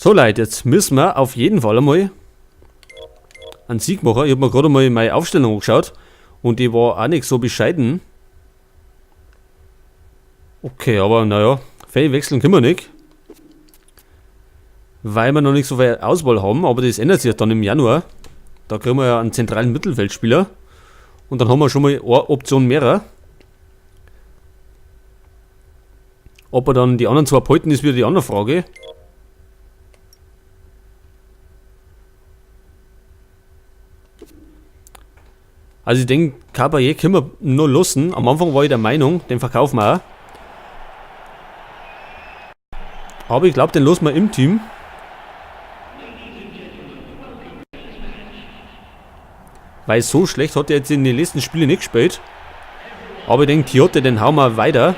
So Leute, jetzt müssen wir auf jeden Fall einmal einen Sieg machen. Ich hab mir gerade mal meine Aufstellung angeschaut und die war auch nicht so bescheiden. Okay, aber naja, viel wechseln können wir nicht. Weil wir noch nicht so viel Auswahl haben, aber das ändert sich dann im Januar. Da kriegen wir ja einen zentralen Mittelfeldspieler. Und dann haben wir schon mal eine Option mehrer. Ob wir dann die anderen zwei behalten, ist wieder die andere Frage. Also ich denke, Caballé können wir nur lassen. Am Anfang war ich der Meinung, den verkaufen wir auch. Aber ich glaub, den lassen wir im Team. Weil so schlecht hat er jetzt in den letzten Spielen nicht gespielt. Aber ich denke, Tiote, den hauen wir weiter.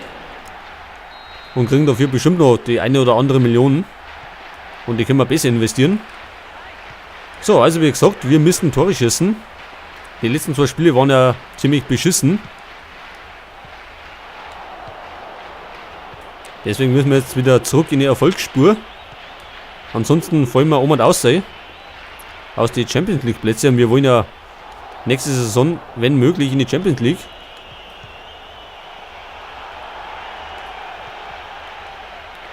Und kriegen dafür bestimmt noch die eine oder andere Million. Und die können wir besser investieren. So, also wie gesagt, wir müssen Tore schießen. Die letzten zwei Spiele waren ja ziemlich beschissen. Deswegen müssen wir jetzt wieder zurück in die Erfolgsspur. Ansonsten fallen wir um und aus aus die Champions League Plätze. Und wir wollen ja nächste Saison, wenn möglich, in die Champions League.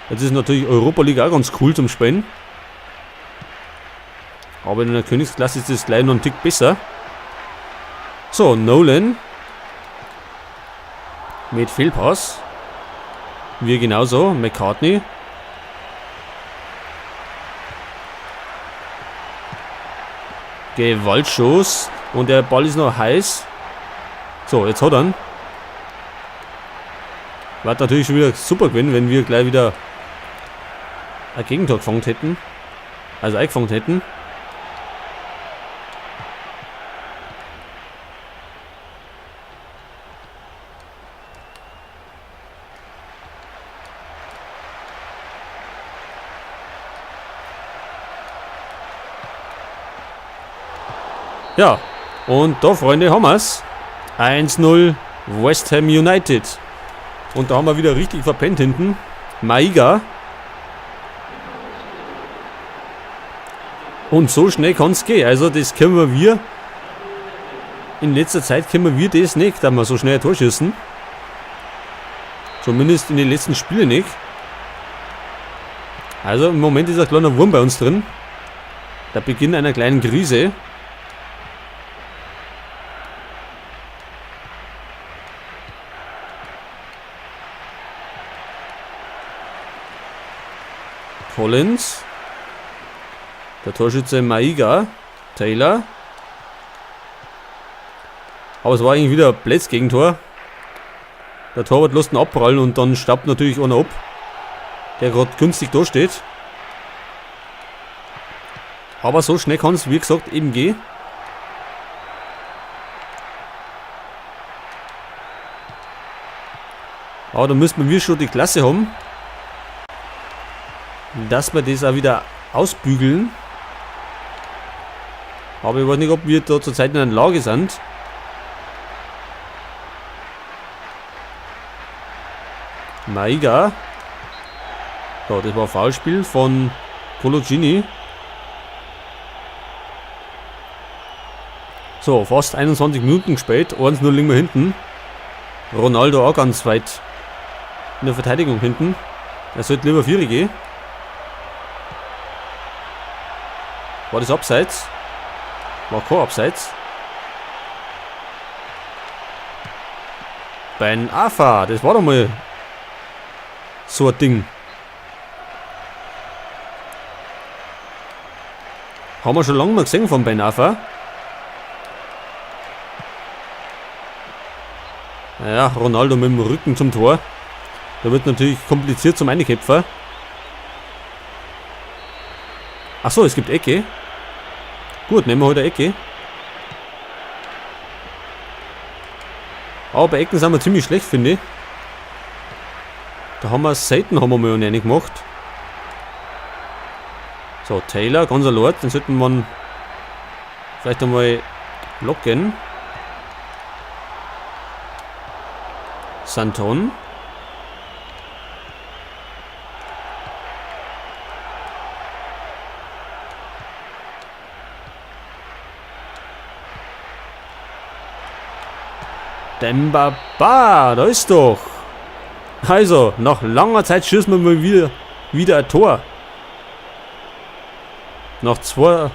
Jetzt ist natürlich Europa League auch ganz cool zum Spielen. Aber in der Königsklasse ist das gleich noch ein Tick besser. So, Nolan. Mit Fehlpass. Wir genauso. McCartney. Gewaltschuss. Und der Ball ist noch heiß. So, jetzt hat er ihn. War natürlich schon wieder super gewesen, wenn wir gleich wieder ein Gegentor gefangen hätten. Also eingefangen hätten. Ja, und da, Freunde, haben wir's. 1-0 West Ham United. Und da haben wir wieder richtig verpennt hinten. Maiga. Und so schnell kann's gehen. Also das können wir. In letzter Zeit können wir das nicht, da wir so schnell ein Tor schießen. Zumindest in den letzten Spielen nicht. Also im Moment ist ein kleiner Wurm bei uns drin. Der Beginn einer kleinen Krise. Collins. Der Torschütze Maiga. Taylor. Aber es war eigentlich wieder ein Plätz-Gegentor. Der Torwart lässt ihn abprallen und dann staubt natürlich einer ab, der gerade günstig da steht. Aber so schnell kann's, wie gesagt, eben gehen. Aber da müssen wir schon die Klasse haben, dass wir das auch wieder ausbügeln. Aber ich weiß nicht, ob wir da zurzeit in einer Lage sind. Maiga. So, das war ein Foulspiel von Coloccini. So, fast 21 Minuten gespielt. 1-0 liegen wir hinten. Ronaldo auch ganz weit in der Verteidigung hinten. Er sollte lieber 4 gehen. War das abseits? War kein Abseits. Ben Arfa, das war doch mal so ein Ding. Haben wir schon lange mal gesehen von Ben Arfa. Naja, Ronaldo mit dem Rücken zum Tor. Da wird natürlich kompliziert zum Einköpfen. Achso, es gibt Ecke. Gut, nehmen wir heute Ecke. Aber bei Ecken sind wir ziemlich schlecht, finde ich. Da haben wir selten haben wir mal eine gemacht. So, Taylor, ganz allein. Den sollten wir vielleicht einmal locken. Santon. Demba Ba, da ist doch. Also, nach langer Zeit schießen wir mal wieder ein Tor. Nach 2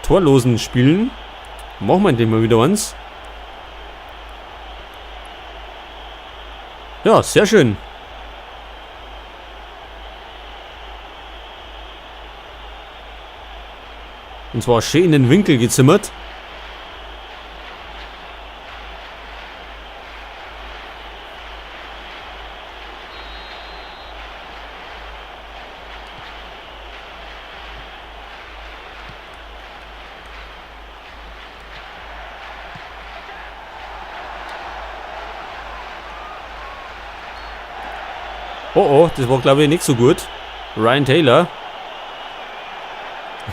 torlosen Spielen machen wir endlich mal wieder eins. Ja, sehr schön. Und zwar schön in den Winkel gezimmert. Oh, oh, das war, glaube ich, nicht so gut. Ryan Taylor.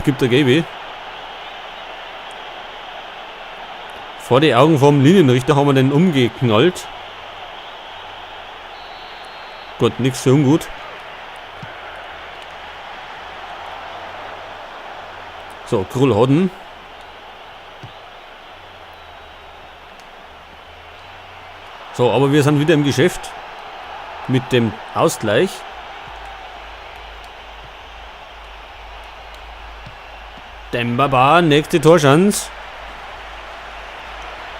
Gibt der Gaby. Vor die Augen vom Linienrichter haben wir den umgeknallt. Gut, nix für ungut. So, Krull Hodden. So, aber wir sind wieder im Geschäft. Mit dem Ausgleich. Demba Ba, nächste Torschance.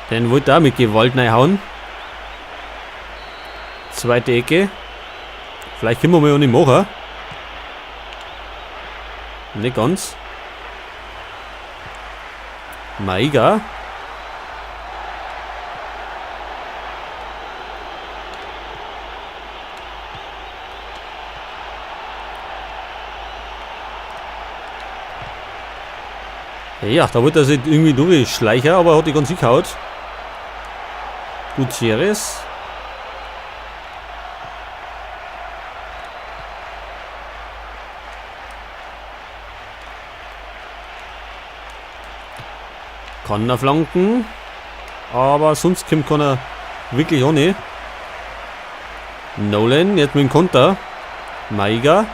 Den wollte er mit Gewalt reinhauen. Zweite Ecke. Vielleicht können wir mal ohne machen. Nicht ganz. Maiga. Ja, da wollte er sich irgendwie durchschleichen, aber er hat die ganz hingehauen. Gutierrez. Kann er flanken, aber sonst kommt keiner wirklich auch nicht. Nolan, jetzt mit dem Konter. Maiga.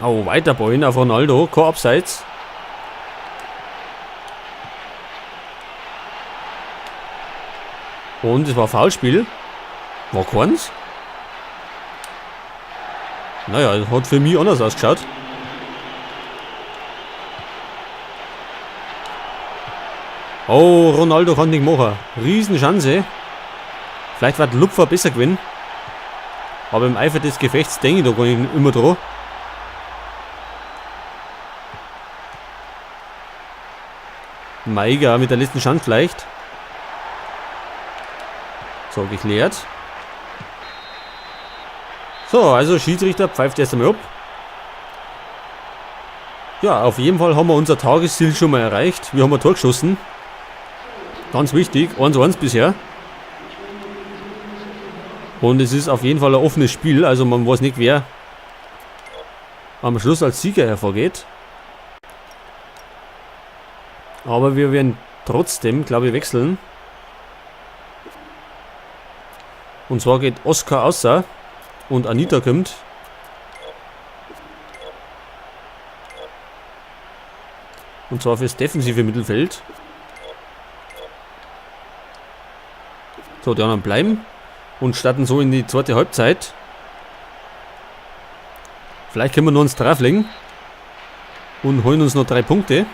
Oh, weiter Ball auf Ronaldo. Kein Abseits. Und es war Foulspiel. War keins. Naja, das hat für mich anders ausgeschaut. Oh, Ronaldo kann nicht machen. Riesenchance. Vielleicht wird Lupfer besser gewinnen. Aber im Eifer des Gefechts denke ich da gar nicht immer dran. Maiga mit der letzten Chance vielleicht. So, geklärt. So, also Schiedsrichter pfeift erst einmal ab. Ja, auf jeden Fall haben wir unser Tagesziel schon mal erreicht. Wir haben ein Tor geschossen. Ganz wichtig, 1:1 bisher. Und es ist auf jeden Fall ein offenes Spiel, also man weiß nicht, wer am Schluss als Sieger hervorgeht. Aber wir werden trotzdem, glaube ich, wechseln. Und zwar geht Oscar außer und Anita kommt. Und zwar fürs defensive Mittelfeld. So, die anderen bleiben und starten so in die zweite Halbzeit. Vielleicht können wir noch uns drauflegen und holen uns noch 3 Punkte.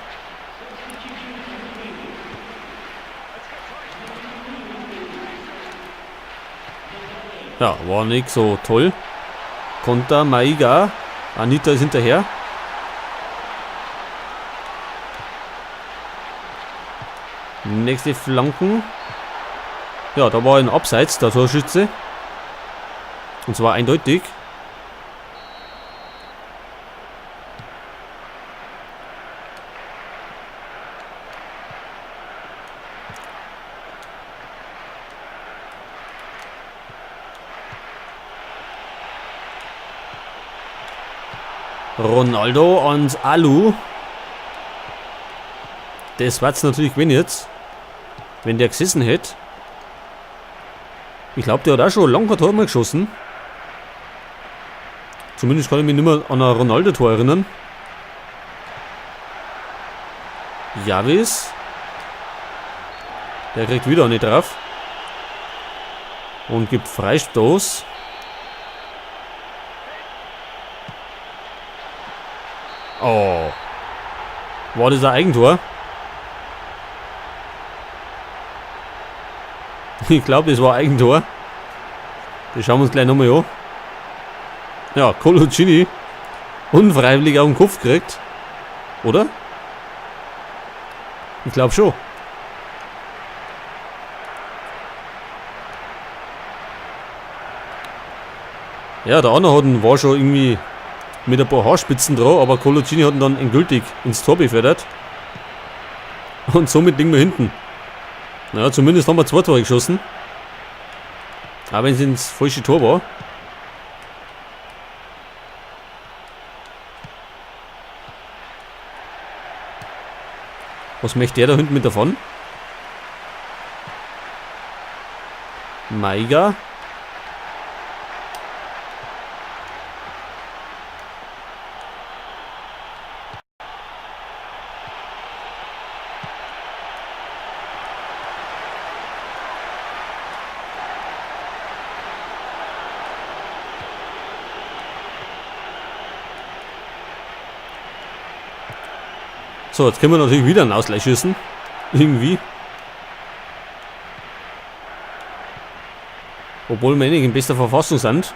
Ja, war nicht so toll. Konter, Maiga. Anita ist hinterher. Nächste Flanken. Ja, da war ein Abseits, der Torschütze. Und zwar eindeutig. Ronaldo und Alu. Das wird's natürlich gewinnen jetzt. Wenn der gesessen hätte. Ich glaub, der hat auch schon lange kein Tor mehr geschossen. Zumindest kann ich mich nicht mehr an ein Ronaldo-Tor erinnern. Javis. Der kriegt wieder nicht drauf. Und gibt Freistoß. Oh. War das ein Eigentor? Ich glaube, das war ein Eigentor. Das schauen wir uns gleich nochmal an. Ja, Coloccini unfreiwillig auf den Kopf gekriegt. Oder? Ich glaube schon. Ja, der andere war schon irgendwie mit ein paar Haarspitzen dran, aber Coloccini hat ihn dann endgültig ins Tor befördert. Und somit liegen wir hinten. Naja, zumindest haben wir 2 Tore geschossen. Auch wenn es ins falsche Tor war. Was möchte der da hinten mit davon? Maiga. So, jetzt können wir natürlich wieder einen Ausgleich schießen. Irgendwie. Obwohl wir nicht in bester Verfassung sind.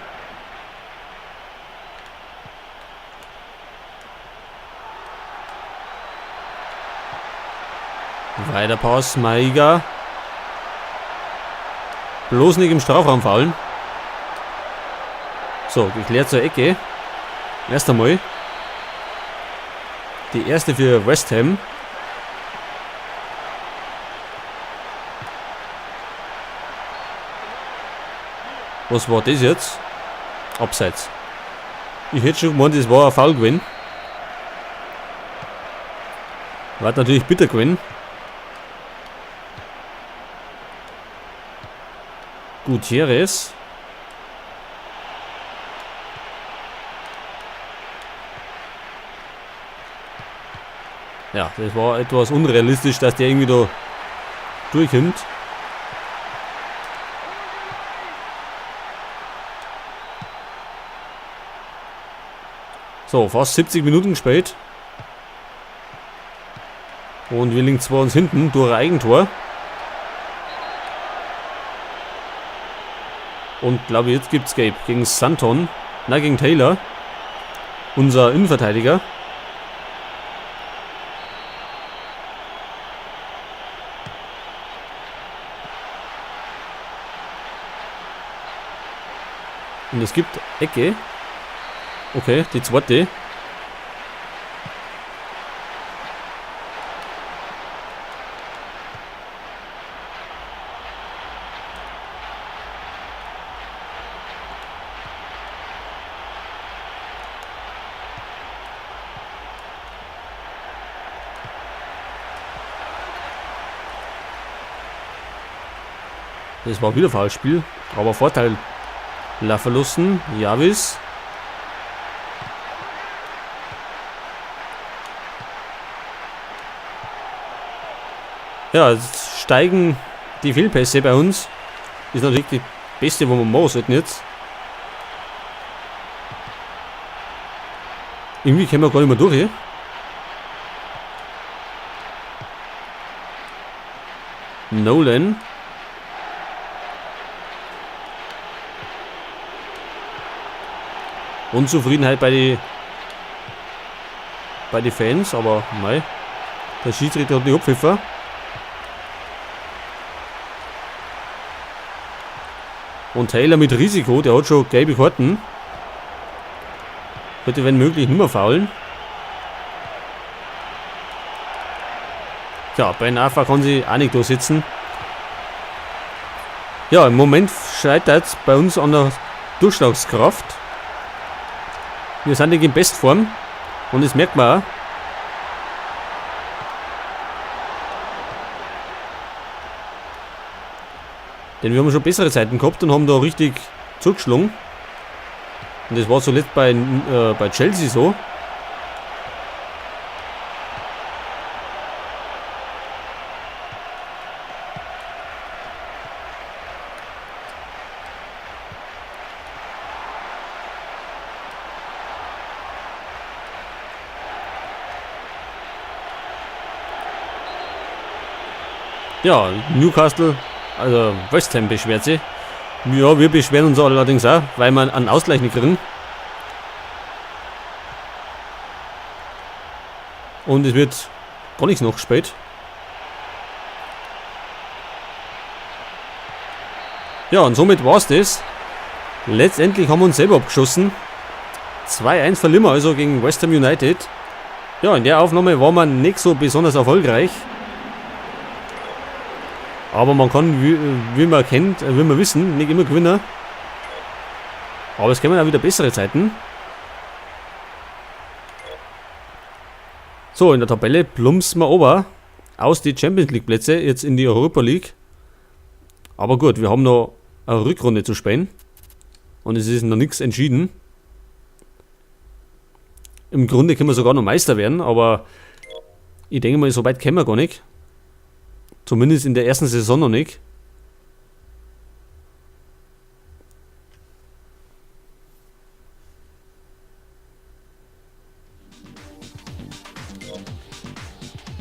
Weiter Pass, Maiga. Bloß nicht im Strafraum faulen. So, geklärt zur Ecke. Erst einmal. Die erste für West Ham. Was war das jetzt? Abseits. Ich hätte schon gemeint, das war ein Foul gewesen. War natürlich bitter gewesen. Gutierrez. Ja, das war etwas unrealistisch, dass der irgendwie da durchkommt. So, fast 70 Minuten gespielt. Und wir liegen zwar uns hinten durch ein Eigentor. Und glaube ich, jetzt gibt's Gelb gegen Santon. Na, gegen Taylor. Unser Innenverteidiger. Und es gibt Ecke. Okay, die zweite. Das war wieder Foulspiel, aber Vorteil Lafferlussen, Javis. Ja, jetzt steigen die Fehlpässe bei uns. Ist natürlich die beste, wo wir machen sollten jetzt. Irgendwie kommen wir gar nicht mehr durch hier. Nolan. Unzufriedenheit bei die Fans, aber mei, der Schiedsrichter hat die Abpfiffer. Und Taylor mit Risiko, der hat schon gelbe Karten. Könnte, wenn möglich, nicht mehr faulen. Tja, Ben Arfa kann sich auch nicht durchsetzen. Ja, im Moment scheitert es bei uns an der Durchschlagskraft. Wir sind nicht in Bestform und das merkt man auch. Denn wir haben schon bessere Zeiten gehabt und haben da richtig zugeschlagen. Und das war zuletzt bei Chelsea so. Ja, Newcastle, also West Ham beschwert sich. Ja, wir beschweren uns allerdings auch, weil wir einen Ausgleich nicht kriegen. Und es wird gar nichts noch gespielt. Ja, und somit war's das. Letztendlich haben wir uns selber abgeschossen. 2-1 verlieren wir also gegen West Ham United. Ja, in der Aufnahme war man nicht so besonders erfolgreich. Aber man kann, wie man kennt, wie wir wissen, nicht immer gewinnen. Aber es kommen auch wieder bessere Zeiten. So, in der Tabelle plumpsen wir runter aus die Champions League Plätze, jetzt in die Europa League. Aber gut, wir haben noch eine Rückrunde zu spielen. Und es ist noch nichts entschieden. Im Grunde können wir sogar noch Meister werden, aber ich denke mal, so weit kommen wir gar nicht. Zumindest in der ersten Saison noch nicht.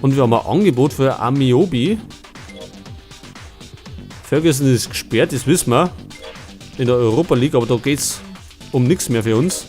Und wir haben ein Angebot für Ameobi. Ferguson ist gesperrt, das wissen wir. In der Europa League, aber da geht's um nichts mehr für uns.